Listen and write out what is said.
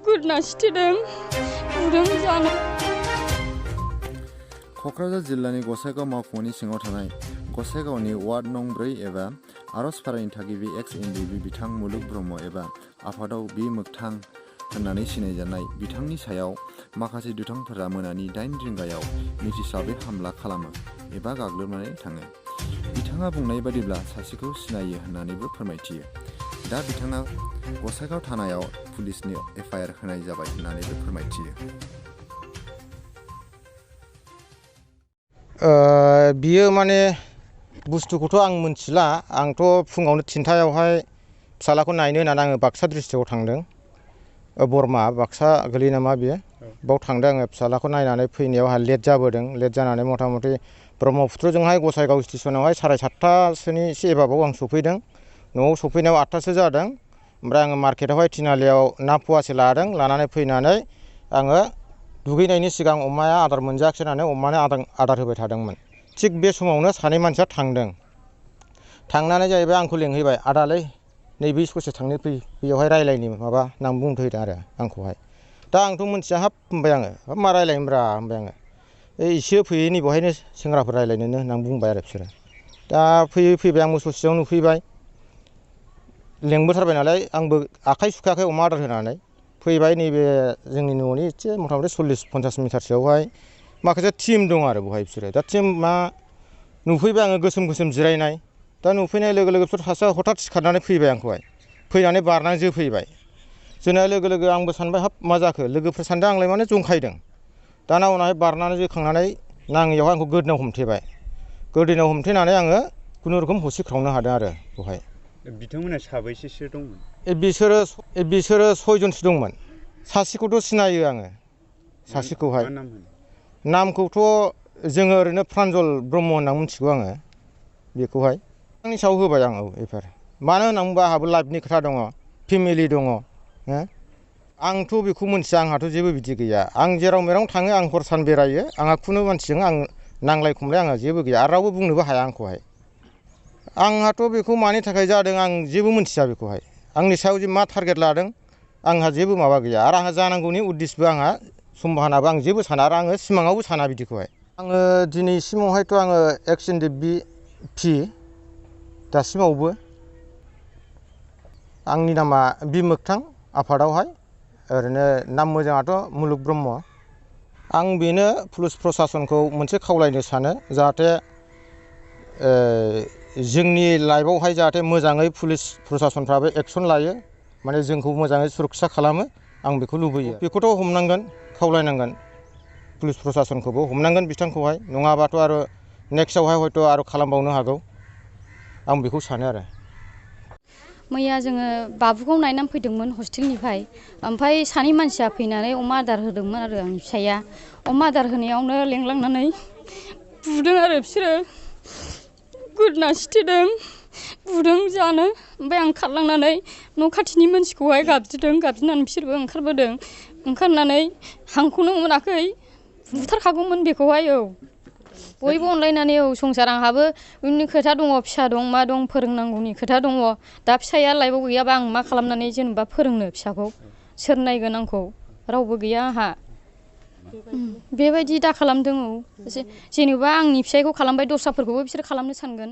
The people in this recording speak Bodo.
गोदना सिथेदों बुदों जानो। क'क्राझार जिल्लानि गसाइगाव मावख'नि सिङाव थानाय गसाइगावनि वार्ड नं 4 एबा आर'जपारानि थागिबि एक्स एनडिबि बिथां मुलुग ब्रह्म एबा आफादाव बि मोगथां होननानै सिनायजानाय बिथांनि सायाव माखासे दुथांफोरा मोनानि 8 रिंगायाव मिथिस्लाबै हामला खालामो एबा गाग्लोबनानै थाङो। बिथाङा बुंनाय बादिब्ला सासेखौ सिनायो होननानैबो फोरमायथियो। दा बिथाङा गसाइगाव थानायाव पुलिसनि एफआइआर होनाय जाबाय होननानैबो फोरमायथियो। बियो माने बुस्थुखौथ' आं मिथिला। आंथ' फुङावनो 3टायावहाय फिसालाखौ नायनो होननानै आङो बाक्सा डिस्ट्रिक्टआव थांदों। बरमा बाक्सा गोलैयो नामा बियो। बाव थांदों आङो फिसालाखौ नायनानै फैनायाव आंहा लेट जाबोदों। लेट जानानै मथा मथि ब्रह्मपुत्रजोंहाय गसाइगाव स्टेसनावहाय 7:30सोनि एसे एबाबाव आं सफैदों। न'आव सफैनायाव 8टासो जादों। ओमफ्राय आङो मार्केटावहाय तिनालियाव ना फवासे लादों। लानानै फैनानै आङो दुगैनायनि सिगां अमाया आदार मोनजायाखिसै होननानै अमानो आदार होबाय थादोंमोन। थिग बे समावनो सानै मानसिया थांदों। थांनानै जाहैबाय आंखौ लेंहैबाय, आदालै नैबे ससे थांनो फै, बेयावहाय रायलायनि माबा होननानै बुंफैदों आरो आंखौहाय। दा आंथ' मिथिया, हाब होनबाय आङो, हाब मा रायलायनोब्रा होनबाय आङो। एसे फैयै नै बेवहायनो सेंग्राफोर रायलायनोनो होननानै बुंबाय आरो बिसोरो। दा फैबाय आंबो ससेयाव नुफैबाय। लेंबोथारबाय नालाय आंबो आखाइ सुखायाखै अमा आदार होनानै फैबाय। नैबे जोंनि न'नि एसे मथा मथि 40-50 मिटारसोआवहाय माखासे टिम दं आरो बेवहाय बिसोरो। दा टिम मा नुफैबाय आङो गोसोम गोसोम जिरायनाय। दा नुफैनाय लोगो लोगो बिसोर सासेया हथात सिखारनानै फैबाय आंखौहाय। फैनानै बारनानै जोफैबाय। जोनाय लोगो लोगो आंबो सानबाय हाब मा जाखो, लोगोफोर सानदों आंलाय माने जंखायदों। दाना उनावहाय बारनानै जोखांनानै नाङैयावहाय आंखौ गोदोनायाव हमथेबाय। गोदोनायाव हमथेनानै आङो खुनुरुखुम हसिख्रावनो हादों आरो बेवहाय। बिथांमोना साबैसेसो दंमोन? बिसोरो 6 जनसो दंमोन। सासेखौथ' सिनायो आङो, सासेखौहाय। मा नाम होनो? नामखौथ' जोङो ओरैनो प्रान्जल ब्रह्म होनना मिथिगौ आङो बेखौहाय। आंनि सायाव होबाय आं एफआइआर। मानो होनना बुंबा आंहाबो लाइफनि खोथा दङ, फेमिलि दङ। आंथ' बेखौ मिथिया, आंहाथ' जेबो बिदि गैया। आं जेराव मेराव थाङो, आं हर सान बेरायो। आंहा खुनु मानसिजों आं नांलाय खमलाय आंहा जेबो गैया आरो रावबो बुंनोबो हाया आंखौहाय। आंहाथ' बेखौ मानि थाखाय जादों आं जेबो मिथिया बेखौहाय। आंनि सायाव जे मा टारगेट लादों आंहा जेबो माबा गैया। आरो आंहा जानांगौनि उद्देश्यबो आंहा सम्भाबनाबो आं जेबो साना आरो आङो सिमाङावबो साना बिदिखौहाय। आङो दिनैसिमावहायथ' आङो एक्स एनडिबि पि दासिमावबो। आंनि नामा बि मोगथां आफादावहाय। ओरैनो नाम मोजाङाथ' मुलुग ब्रह्म। आं बेनो पुलिस प्रसासनखौ मोनसे खावलायनो सानो, जाहाथे जोंनि लाइफआवहाय जाहाथे मोजाङै पुलिस प्रसासनफ्राबो एक्सन लायो, माने जोंखौ मोजाङै सुरक्षा खालामो, आं बेखौ लुबैयो। बेखौथ' हमनांगोन, खावलायनांगोन। पुलिस प्रसासनखौबो हमनांगोन बिथांखौहाय, नङाबाथ' आरो नेक्स्टआवहाय हयथ' आरो खालामबावनो हागौ, आं बेखौ सानो आरो। मैया जोङो बाबुखौ नायनानै फैदोंमोन हस्टेलनिफ्राय। ओमफ्राय सानै मानसिया फैनानै अमा आदार होदोंमोन आरो आंनि फिसाइया। अमा आदार होनायावनो लेंलांनानै बुदों आरो बिसोरो। गोदोना सिथेदों बुदों जानो। ओमफ्राय आं खारलांनानै न' खाथिनि मानसिखौहाय गाबज्रिदों। गाबज्रिनानै बिसोरबो ओंखारबोदों। ओंखारनानै हांखौनो मोनाखै, बुथारखागौमोन बेखौहाय। बयबो अनलायनानै संसार, आंहाबो उननि खोथा दङ, फिसा दं मा दं, फोरोंनांगौनि खोथा दङ। दा फिसाया लाइफआव गैयाबा आं मा खालामनानै जेनेबा फोरोंनो फिसाखौ, सोर नायगोन आंखौ, रावबो गैया आंहा। बेबायदि दा खालामदों। जेनेबा आंनि फिसाइखौ खालामबाय, दस्राफोरखौबो बिसोर खालामनो सानगोन।